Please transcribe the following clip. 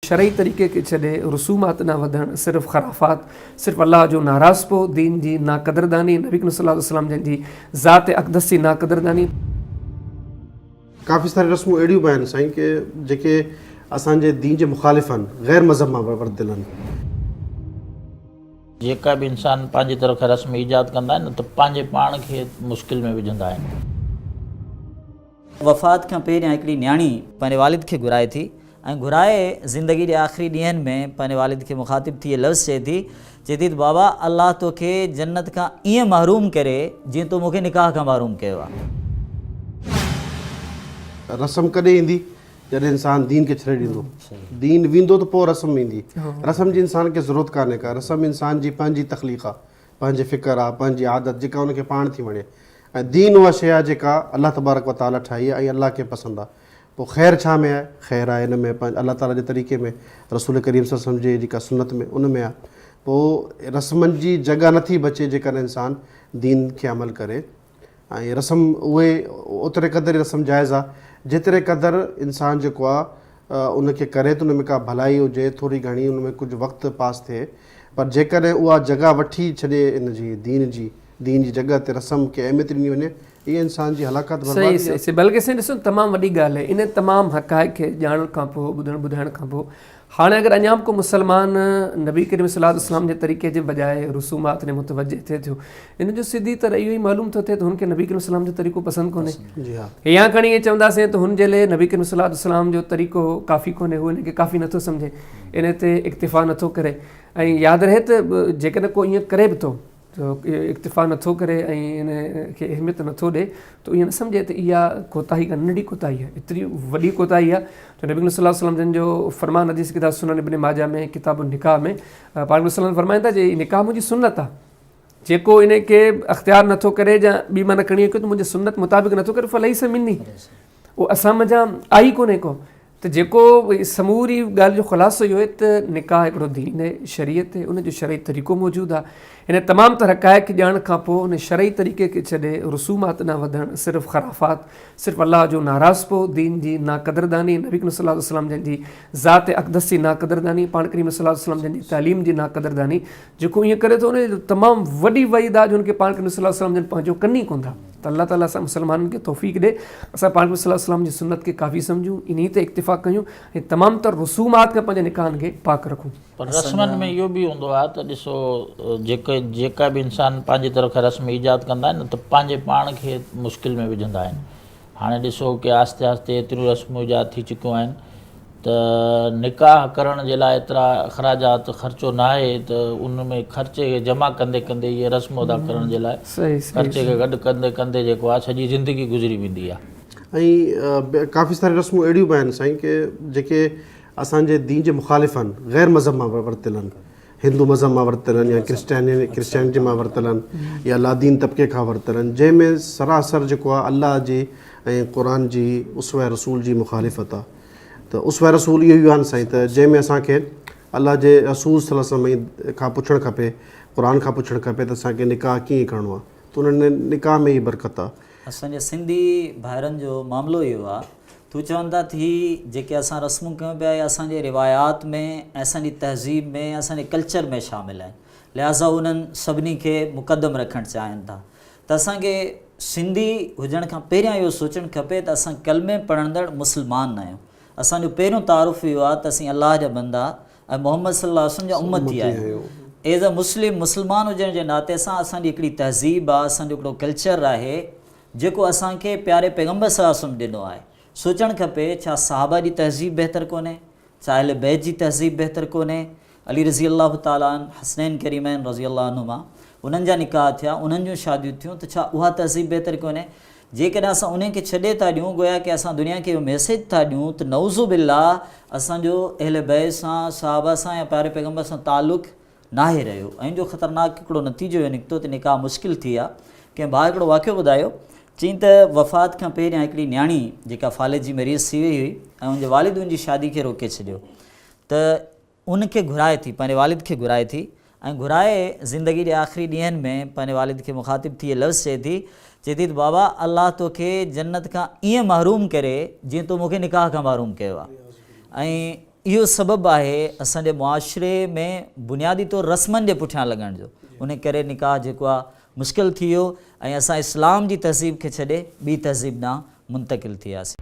شرعي طريقي کي ڇڏي رسومات ڏانهن وڌڻ صرف خرافات، صرف الله جو ناراضپو، دين جي ناقدرداني، نبي ڪريم صلي الله عليه وسلم جن جي ذات اقدس جي ناقدرداني. ڪافي ساريون رسمون اهڙيون به آهن سائين ڪي جيڪي اسان جي دين جي مخالف آهن غير مذهب مان ورتل آهن. جيڪا به انسان پنهنجي طرف کان رسم ايجاد ڪندا آهن ته پنهنجي پاڻ کي مشڪل ۾ وجهندا آهن. وفات کان پهريان هڪڙي نياڻي پنهنجي والد کي گهرائي ٿي ۽ گهرائي زندگي جي آخري ڏينهن ۾ پنهنجي والد کي مخاطب ٿي اهي لفظ چئي ٿي، چئي ٿي ته بابا الله توکي جنت کان ائين محروم ڪري جيئن تو مون کي نڪاح کان محروم ڪيو آهي. رسم ڪڏهن ايندي جڏهن انسان دين کي ڇڏي ڏيندو. دين ويندو ته پوء رسم ايندي. رسم جي انسان کي ضرورت ڪانهي ڪا. رسم انسان جي پنهنجي تخليق آهي. پنهنجي فڪر آ، پنهنجي عادت جيڪا ان کي پاڻ ٿي وڻي ۽ دين اها شيء آ جيڪا الله تبارڪ و تعاليٰ ٺاهي آ ۽ الله کي پسند آ. پوء خير ڇا ۾ آهي؟ خير آهي ان ۾ الله تعاليٰ جي طريقي ۾، رسول ڪريم صلي الله عليه وسلم جي جيڪا سنت ۾ ان ۾ آ. پوء رسمن جي جڳهه نٿي بچي جيڪڏهن انسان دين کي عمل ڪري. ۽ رسم اهي اوتري قدر ئي رسم جائز آ جيتري قدر انسان جيڪو آ ان کي ڪري ته ان ۾ ڪا ڀلائي هجي ٿوري گهڻي ان ۾ ڪجهه وقت پاس ٿئي پر جيڪڏهن اها جڳهه وٺي ڇڏي ان جي دين جي دين جي جڳهه تي رسم کي اهميت ڏني وڃي اها انسان جي هلاڪت صحيح بربادي صحيح آ. صحيح بلڪه سائين ڏسو تمام وڏي ڳالهه آهي ان تمام حقائق کي ڄاڻڻ کان پوء ٻڌڻ ٻڌائڻ کان پوء هاڻي اگر اڃا به ڪو مسلمان نبي ڪريم صلي الله عليه وسلم جي طريقي جي بجاء رسومات ڏي متوجه ٿئي ٿو ان جو سڌي طرح اهو ئي معلوم ٿو ٿئي ته هن کي نبي ڪريم صلي الله عليه وسلم جو طريقو پسند ڪونهي جي ها يا کڻي ائين چونداسين ته هن جي لاء نبي ڪريم صلي الله عليه وسلم جو طريقو ڪافي ڪونهي هو ان کي ڪافي نٿو سمجهي ان تي اڪتفا نٿو ڪري ۽ ياد رهي ته جيڪڏهن ڪو ائين ڪري به ٿو اڪتفا نٿو ڪري ۽ ان کي اهميت نٿو ڏي ته ائين نه سمجهي ته اها ڪوتاهي ڪا ننڍي ڪوتاهي آهي ايتري وڏي ڪوتاهي آهي جو نبي صلي الله عليه وسلم جن جو فرمان حديث ڪتاب سنن ابن ماجه ۾ ڪتاب النڪاح ۾ پاڻ صلي الله فرمائن ٿا جي نڪاح منهنجي سنت آهي جيڪو ان کي اختيار نٿو ڪري يا ٻي معنيٰ کڻي ته منهنجي سنت مطابق نٿو ڪري فليس مني اهو اسان منجهان آئي ڪونهي ڪو ته جيڪو سموري ڳالهه جو خلاصو اهو آهي ته نڪاح هڪڙو دين آهي، شريعت آهي، ان جو شرعي طريقو موجود آهي. هن تمام تر حقائق کي ڄاڻڻ کان پوء ان شرعي طريقي کي ڇڏي رسومات ڏانهن وڌڻ صرف خرافات، صرف الله جو ناراضپو، دين جي ناقدرداني، نبي ڪريم صلي الله عليه وسلم جن جي ذات اقدس جي ناقدرداني، پاڻ ڪريم صلي الله عليه وسلم جن جي تعليم جي ناقدرداني، جيڪو ائين ڪري ٿو ان جي تمام وڏي وعيد آهي جو ان کي پاڻ ڪريم صلي الله عليه وسلم جن پنهنجو ڪن ئي ڪونه ٿا. ته الله تعالي اسان مسلمانن کي توفيق ڏي اسان پاڻ صلي الله عليه وسلم جي سنت کي ڪافي سمجهون انهي تي اڪتفا ڪيون ۽ تمام تر رسومات کان پنهنجي نڪاحن کي پاڪ رکون. پر رسمن ۾ اهو به هوندو آهي ته ڏسو جيڪي جيڪا به انسان پنهنجي طرف کان رسم ايجاد ڪندا آهن نه ته پنهنجي پاڻ کي مشڪل ۾ وجهندا آهن هاڻي ڏسو ڪي آهستي آهستي ايتريون رسمون ايجاد ٿي چڪيون آهن ته نڪاح ڪرڻ جي لاء ايترا اخراجات خرچو ناهي ته ان ۾ خرچي کي جمع ڪندي ڪندي اهي رسمون ادا ڪرڻ جي لاء خرچي کي گڏ ڪندي ڪندي جيڪو آهي سڄي زندگي گذري ويندي آهي. ۽ ڪافي ساريون رسمون اهڙيون به آهن سائين ڪي جيڪي اسان جي دين جي مخالف آهن غير مذهب مان ورتل آهن هندو مذهب مان ورتل آهن يا ڪرسچينٽي مان ورتل آهن يا لادين طبقي کان ورتل آهن جنهن ۾ سراسر جيڪو آهي الله جي ۽ قرآن جي اسوه رسول جي مخالفت آهي ته اسوه رسول اهو ئي آهن سائين ته جنهن ۾ اسان کي الله جي رسول صلي الله عليه وسلم کان پڇڻ کپي قرآن کان پڇڻ کپي ته اسان کي نڪاح ڪيئن ڪرڻو آهي ته انهن نڪاح ۾ ئي برڪت آهي. اسان جي سنڌي ڀائرن جو معاملو اهو آهي ته هو چون ٿا ته هي جيڪي اسان رسمون ڪيون پيا اهي اسان جي روايات ۾ ۽ اسان جي تهذيب ۾ اسان جي ڪلچر ۾ شامل آهن لهٰذا هو انهن سڀني کي مقدم رکڻ چاهين ٿا ته اسان کي سنڌي هجڻ کان پهريان اهو سوچڻ کپي ته اسان ڪلمي پڙهندڙ مسلمان آهيون. اسان جو پهريون تعارف اهو آهي ته اسين الله جا بندا ۽ محمد صلي الله عليه وسلم جا امتي آهيون. ايز ا مسلم مسلمان هجڻ جي ناتي سان اسان جي هڪڙي تهذيب آهي، اسان جو هڪڙو ڪلچر آهي جيڪو اسان کي پياري پيغمبر صلي الله عليه وسلم ڏنو آهي. سوچڻ کپي ڇا صحابه جي تهذيب بهتر ڪونهي؟ ڇا اهل بيت جي تهذيب بهتر ڪونهي؟ علي رضي الله تعالٰي عنه، حسنين ڪريمين رضي الله عنهما، انهن جا نڪاح ٿيا، انهن جون شاديون ٿيون ته ڇا اها تهذيب بهتر ڪونهي؟ جيڪڏهن اسان انهن کي ڇڏي ٿا ڏيون گويا ڪه اسان دنيا کي اهو ميسيج ٿا ڏيون ته نعوذ بالله اسان جو اهل بيت سان، صحابه سان يا پياري پيغمبر سان تعلق ناهي رهيو ۽ ان جو خطرناڪ هڪڙو نتيجو اهو نڪتو ته نڪاح مشڪل ٿي ويا. ڪنهن ڀاء هڪڙو واقعو ٻڌايو، چيائين ته وفات کان پهريان هڪڙي نياڻي جيڪا فالج جي مريض ٿي وئي هئي ۽ ان جي والد ان جي شادي کي روڪي ڇڏيو ته ان کي گهرائي ٿي پنهنجي والد کي گهرائي ٿي ۽ گهرائي زندگي جي آخري ڏينهن ۾ پنهنجي والد کي مخاطب ٿي اهي لفظ چئي ٿي، چئي ٿي ته بابا الله توکي جنت کان ائين محروم ڪري جيئن تو مون کي نڪاح کان محروم ڪيو آهي ۽. اهو سبب آهي اسان جي معاشري ۾ بنيادي طور رسمن جي پٺيان لڳڻ جو ان ڪري نڪاح جيڪو آهي مشڪل ٿي ويو ۽ اسان اسلام جي تهذيب کي ڇڏي ٻي تهذيب ڏانهن منتقل ٿي وياسين.